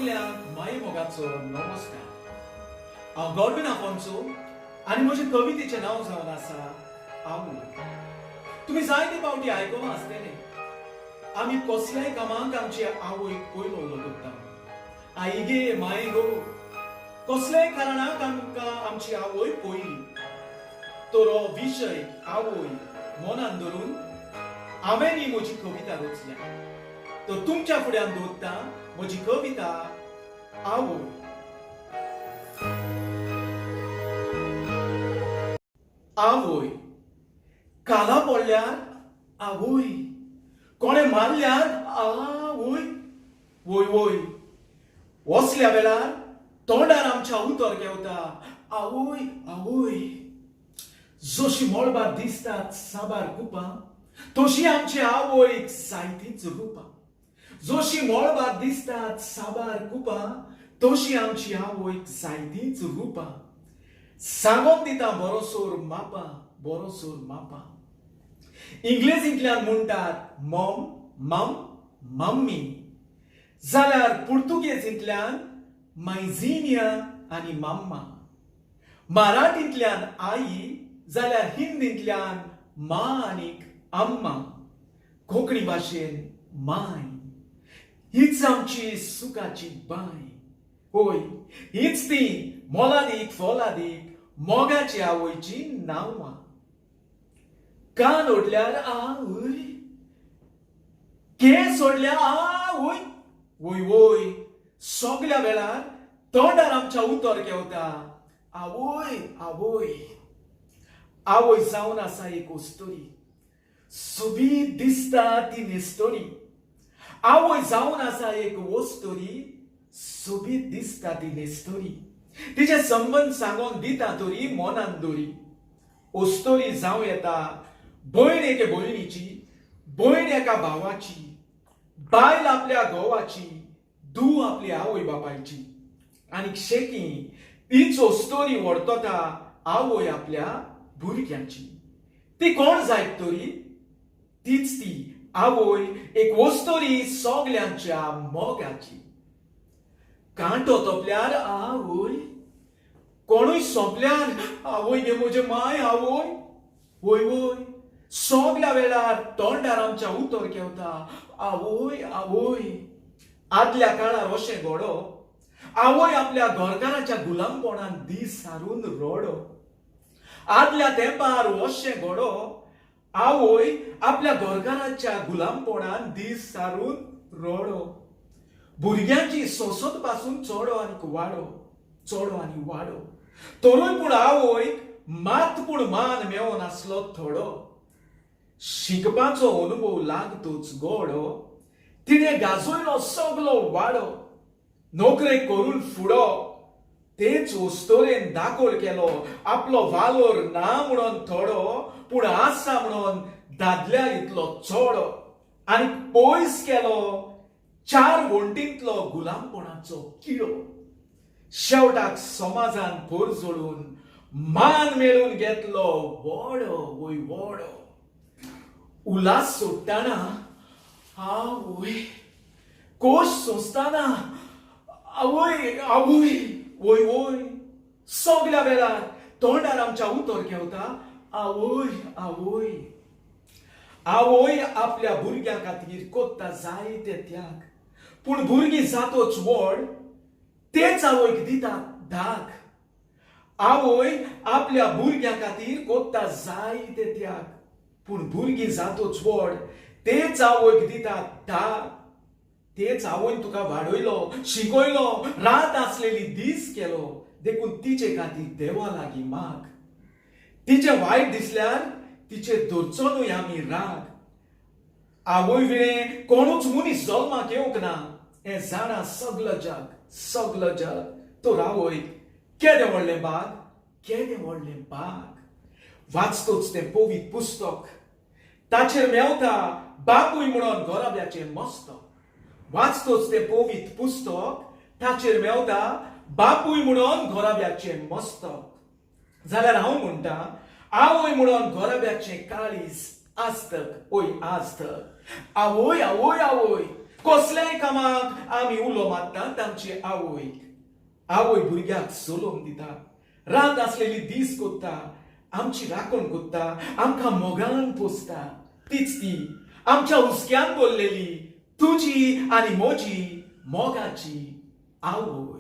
सगल्यांक मायेमोगाचो नमस्कार. हांव गॉडविन आफोन्सो आनी म्हजे कवितेचें नांव जावन आसा आवय. तुमी जायते फावटी आयकलां आसतलें, आमी कसल्याय कामाक आमची आवयक पयलो उलो करता. आई गे, माय गो. कसल्याय कारणाक आमकां आमची आवय पयली. तर हो विशय आवय मनान धरून हांवें ही म्हजी कविता रचल्या. तर तुमच्या फुड्यान दवरता म्हजी कविता आवय. आवय काला पडल्यार आवय, कोणें मारल्यार आवय, वय वय वसल्या वेळार तोंडार आमच्या उतर घेवता आवय आवय. जशी मळबार दिसतात साबार कुपां, तशी आमची आवयक जायतींच रुपां. जशी मळबार दिसतात साबार कुपां, तशी आमची आवयक जायतींच रुपां. सांगोन दिता बरोसोर मापां, बरोसोर मापां. इंग्लेजींतल्यान म्हणटात मॉम, मम, मम्मी, जाल्यार पुर्तुगेजींतल्यान मायझिनिया आनी माम्मा, मराठींतल्यान आई, जाल्यार हिंदींतल्यान मा आनीक अम्मा, कोंकणी भाशेन माय. हीच आमची सुखाची बांय. होय, हीच ती मोलादीक फोलादीक मोगाची आवयची नांवां. कान ओडल्यार आवय, केंस ओडल्यार आवय, वय वय सगल्या वेळार तोंडार आमच्या उतर घेवता आवय आवय. आवय जावन आसा एक अस्तुरी, सोबीत दिसता ती नेस्तोरी. आवय जावन आसा एक वस्तुरी, सोबीत दिसता ती नेस्तोरी. तिचे संबंद सांगोन दिता तरी मनान दोरी. अस्तोरी जावं येता भयण एके भयणीची, भयण एका भावाची, बायल आपल्या घोवाची, धूव आपली आवय बापायची. आनी शेकी तीच अस्तोरी व्हरतता आवय आपल्या भुरग्यांची. ती कोण जायत तरी तीच ती आवय, एक वस्तोरी सगल्यांच्या मोगाची. कांटो तोपल्यार आवय, कोणूय सोंपल्यार आवय गे म्हजे माय आवय, वय वय सगल्या वेळार तोंडार आमच्या उतर घेवता आवय आवय. आदल्या काळार अशें घडो, आवय आपल्या घरकाराच्या गुलामपणान दीस सारून रडो. आदल्या तेंपार अशें घडो, आवय आपल्या घरकाराच्या गुलामपणान दीस सारून रडो. भुरग्यांची सोंसत पासून चोडो आनी वाडो, चोडो आनी वाडो. तरूय पूण आवयक मात पूण मान मेवनासलो थोडो. शिकपाचो अनुभव लागतोच गोडो, तिणें गाजयलो सगलो वाडो. नोकरे करून फुडो तेच अस्तोरेन दाखोल केलो आपलो वालोर ना म्हणून थोडो, पूण आसा म्हणून दादल्या इतलो चोडो. आनी पयस केलो चार वण्टींतलो गुलामपणाचो किडो. शेवटाक समाजान पोरजोळून मान मेळून घेतलो वडो, वय वडो. उल्हास सोडटाना आवय, कोश सोंसताना आवय आवय, वय वय सगल्या वेळार तोंडार आमच्या उतर घेवता आवय आवय. आवय आपल्या भुरग्यां खातीर कोत्ता जायते त्याग, पूण भुरगीं जातोच व्हड तेच आवयक दिता धाक. आवय आपल्या भुरग्यां खातीर कोत्ता जायते त्याग, पूण भुरगीं जातोच व्हड तेच आवयक दिता धाक. तेच आवयन तुका वाडयलो, शिकयलो, रात आसलेली दीस केलो, देखून तिचे खातीर देवा लागीं माग. तिचें वायट दिसल्यार तिचेर धरचो न्हय आमी राग. आवय विणें कोणूच मनीस जल्माक येवंक ना हें जाणा सगलो जग, सगलो जग. तर आवय केदें व्हडलें बाग, केदें व्हडलें बाग. वाचतोच तें पवित्र पुस्तक, ताचेर मेवता बापूय म्हणून घराब्याचें मस्तक. वाचतोच तें पवित्र पुस्तक, ताचेर मेवता बापूय म्हणून घराब्याचें मस्तक. जाल्यार हांव म्हणटा आवय म्हणून घराब्याचें काळीज आस्तक, ओय आस्तक. आवय आवय आवय कसल्याय कामाक आमी उलो मारतात आमचे आवयक. आवय भुरग्याक सोलोवन दिता, रात आसलेली दीस कोत्ता, आमची राखण कोत्ता, आमकां मोगान पोसता. तीच ती आमच्या हुस्क्यान बोल्लेली तुजी आनी म्हजी मोगाची आवय.